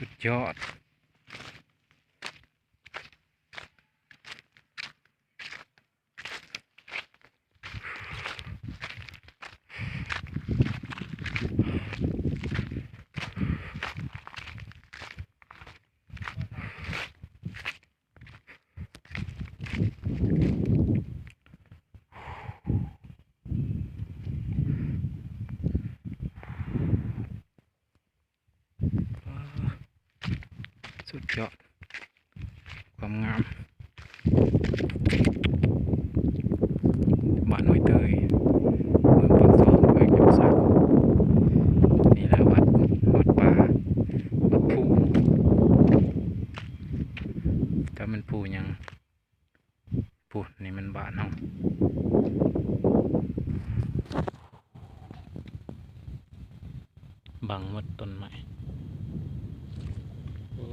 ສຸດຍອດ. ສຸດຍອດຄວາມງາມ ບ້ານຫ້ວຍເຕີຍ ເມືອງປາກຊ່ອງ ແຂວງຈຳປາສັກ. ນີ້ແຫຼະວັດ ວັດປ່າ ວັດພູ ຈັກແມ່ນພູຫຍັງ. ພຸ້ນ ນີ້ແມ່ນບ້ານເຮົາ ບັງໝົດຕົ້ນໄມ້. ໂອ້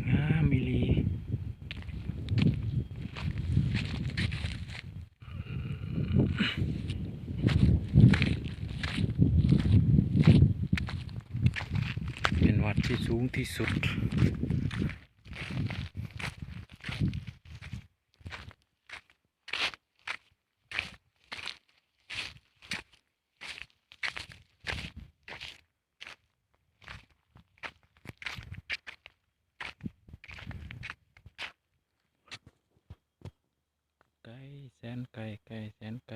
ງາມອີ່ຫຼີ. ເປັນວັດທີ່ສູງທີ່ສຸດ. ໄກແສນໄກ ໄກແສນໄກ.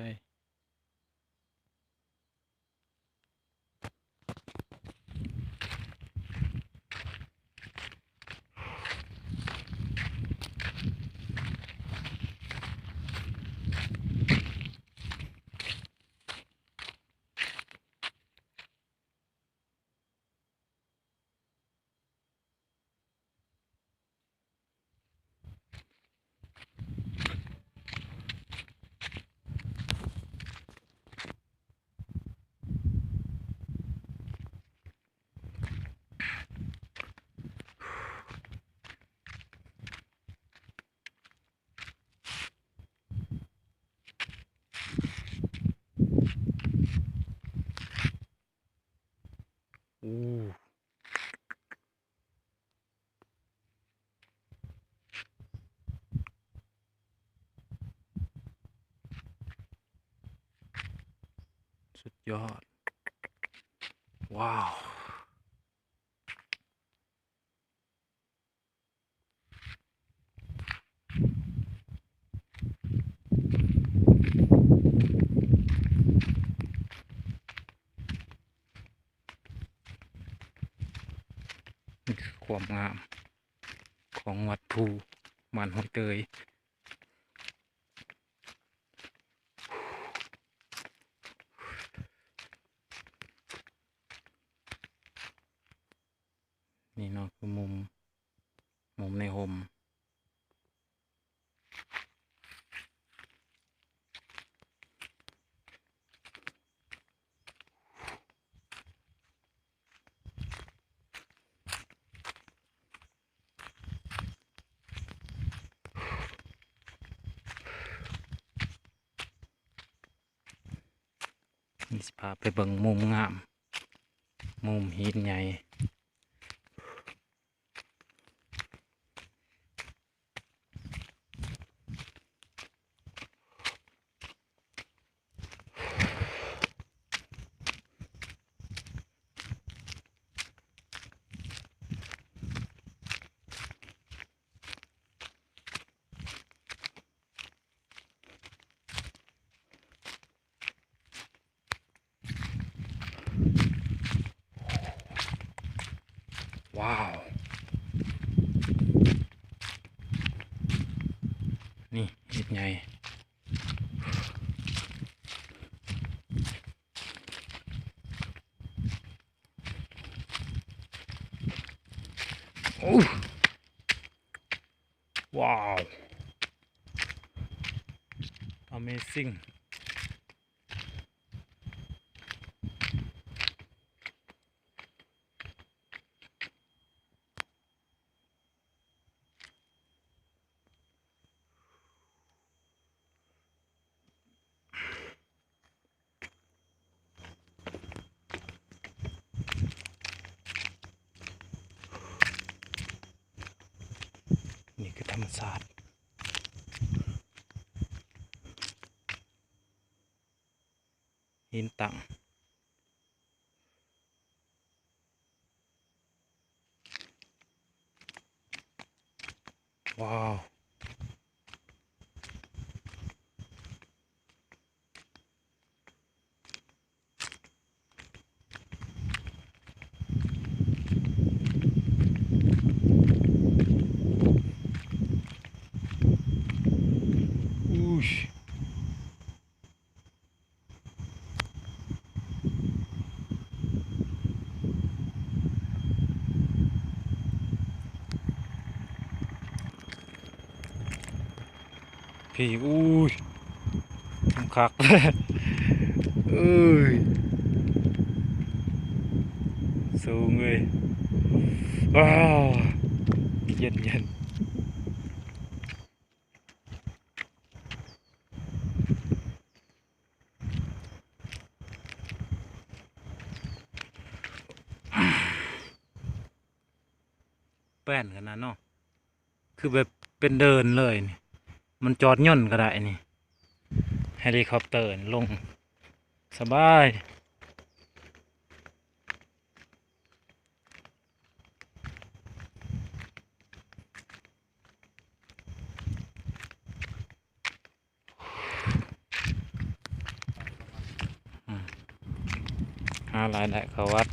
ໂອ້ ສຸດຍອດ ວ້າວ. ນີ້ຄືຄວາມງາມຂອງວັດພູ ບ້ານຫ້ວຍເຕີຍ. ນີ້ເນາະ ຄືມຸມ ມຸມໃນຮົ່ມ. ນີ້ຊິພາໄປເບິ່ງມຸມງາມ ມຸມຫີນໃຫຍ່. ວ້າວ ນີ້ເຫັດໃຫຍ່. ໂອ້ ວ້າວ Amazing. ໂ ມມະຊາດ ຫີນຕັ້ງ. ວ້າວ ອູ້ຍ. ພີ້ ອູ້ຍ ຄັກ ເອີຍ ສູງເອີຍ ວ້າວ ເຢັນໆ. ແປ້ນຂະໜາດເນາະ ຄືແບບເປັນເດີ່ນເລີຍນີ້ ມັນຈອດຍົນກໍໄດ້ນີ້ ເຮລິຄອບເຕີນີ້ລົງສະບາຍ. ອືມ ຫາລາຍໄດ້ເຂົ້າວັດ.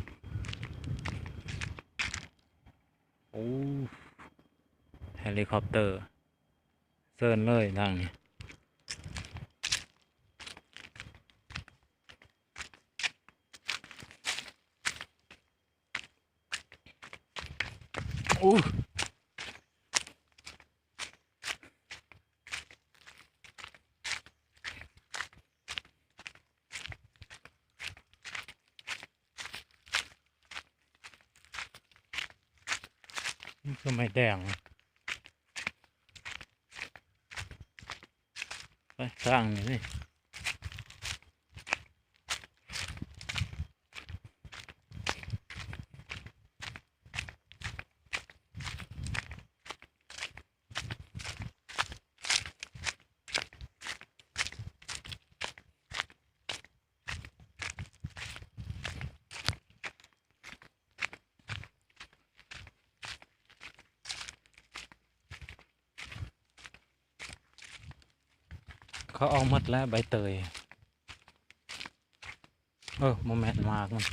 ໂອ້ ເຮລິຄອບເຕີ ເຊີນເລີຍທາງນີ້. ໂອ້ ນີ້ຄືໄມ້ແດງ. ໄປທາງນີ້ ເຂົາເອົາໝົດແລ້ວໃບເຕີຍ. ເອີ ບໍ່ແມ່ນໝາກມັນ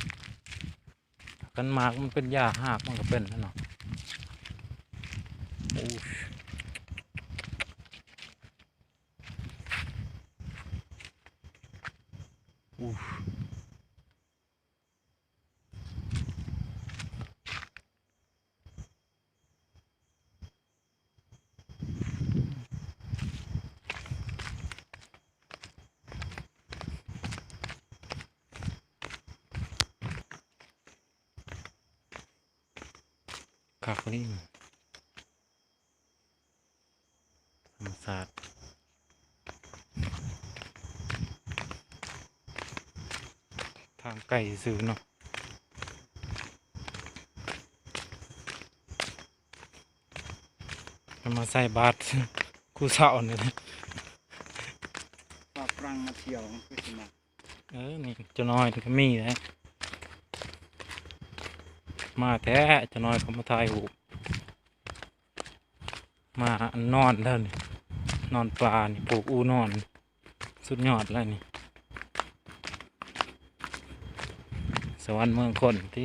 ຄັນໝາກມັນເປັນຢາ ຮາກມັນກໍເປັນແລ້ວເນາະ. ໂອ້ຍ ໂອ້ຍ. ຄັກອີ່ຫຼີ. ທຳມະຊາດ ທາງໄກຊື່ເນາະ ເອົາມາໃສ່ບາດຄູ່ເຊົ້ານີ້ແຫຼະ ພາຝຣັ່ງມາທ່ຽວຄືຊິມັກ. ເອີ ນີ້ເຈົ້ານ້ອຍນີ້ກໍມີແຫຼະ ມາແທ້ ເຈົ້ານ້ອຍເຂົາມາຖ່າຍຮູບ ມາອັນນອນແລ້ວນີ້ ນອນປ່ານີ້ ຜູກອູ່ນອນ ສຸດຍອດແລ້ວນີ້ ສະຫວັນເມືອງຄົນຕິ.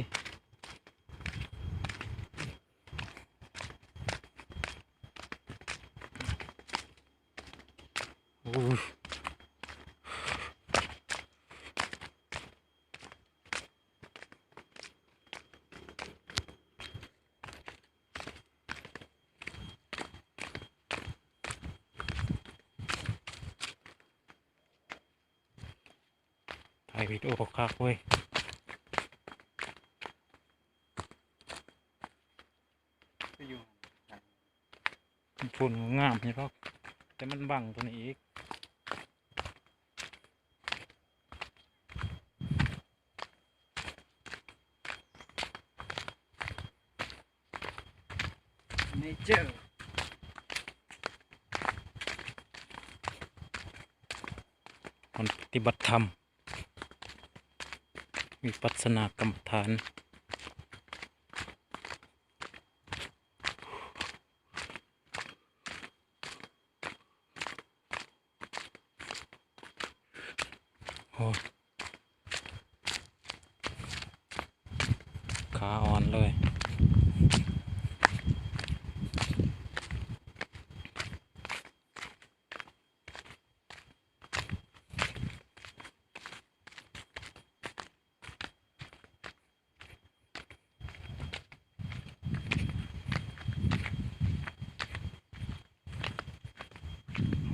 ໂອ້ຍ ຖ່າຍວິດີໂອຄັກເວີຍ. ພຸ້ນງາມຢູ່ດອກ ແຕ່ມັນບັງຕົວນີ້ອີກ. ເນເຈີ. ມັນປະຕິບັດທຳ ວິປັດສະນາກຳມະຖານ. ໂອ້ ຂາອ່ອນເລີຍ.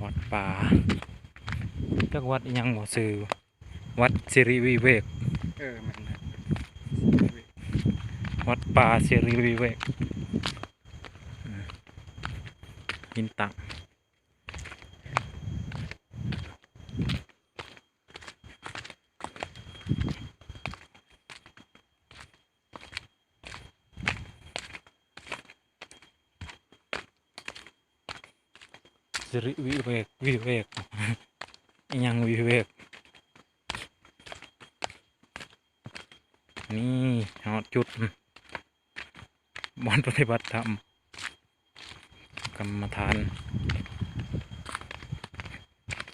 ວັດປ່າ ຈັກວັດອີ່ຫຍັງບໍ່ຊື່ ວັດສິລິວິເວກ. ເອີ ແມ່ນແຫຼະ ວັດປ່າສິລິວິເວກ. ອືມ ຫີນຕັ້ງ. ສິລິວິເວກ ວິເວກ ອີ່ຫຍັງວິເວກ. ນີ້ຮອດຈຸດ ບ່ອນປະຕິບັດທຳກຳມະຖານ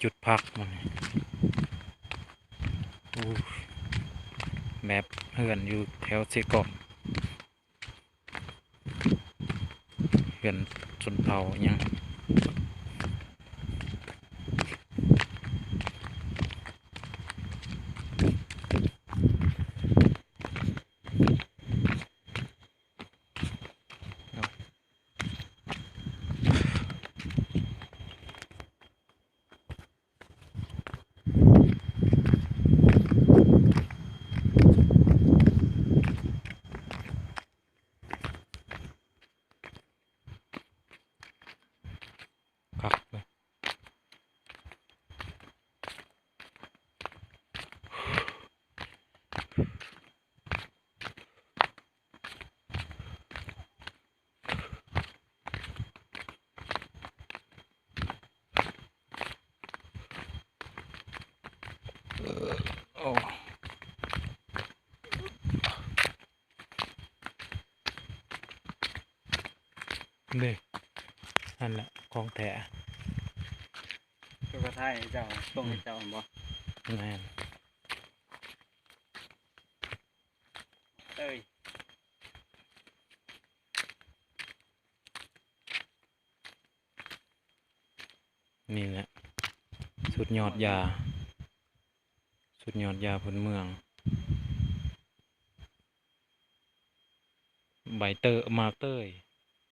ຈຸດພັກມັນ. ໂອ້ ແບບເຮືອນຢູ່ແຖວເຊກອງ ເຮືອນຊົນເຜົ່າຫຍັງ. ຄັກເລີຍ. ເອີ ໂອ້ ເດ້ ຫັ້ນແຫຼະຂອງແທ້. ຄືວ່າຖ່າຍໃຫ້ເຈົ້າ ສົ່ງໃຫ້ເຈົ້າແມ່ນບໍ່? ແມ່ນ. ເອີຍ ນີ້ແຫຼະ ສຸດຍອດຢາ ສຸດຍອດຢາພື້ນເມືອງ ໃບເຕີ ໝາກເຕີຍ.